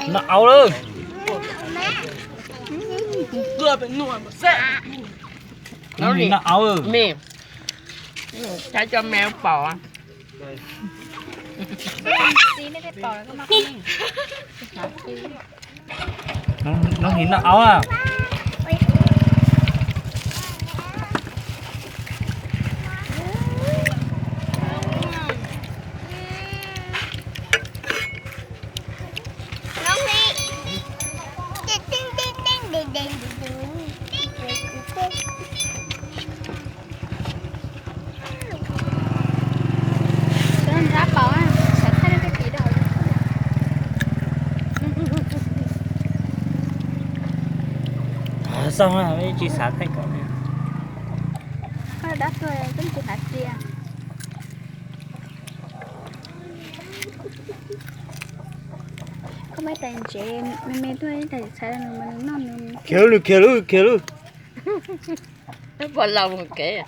Noj au lawm. Noj au. Saib cov me paum. Noj hniv noj au a. Nrab paus, xav thaij rau peb tim da. Xoj, tsis xav thaij kom. Koj dab tuag koj tsis hnav tia. Koj muab tais ntsev me me tuaj ib tais txhais nws mas nws noj nws. Khiav lawm, khiav lawm, khiav lawm. Puas laus mus kev.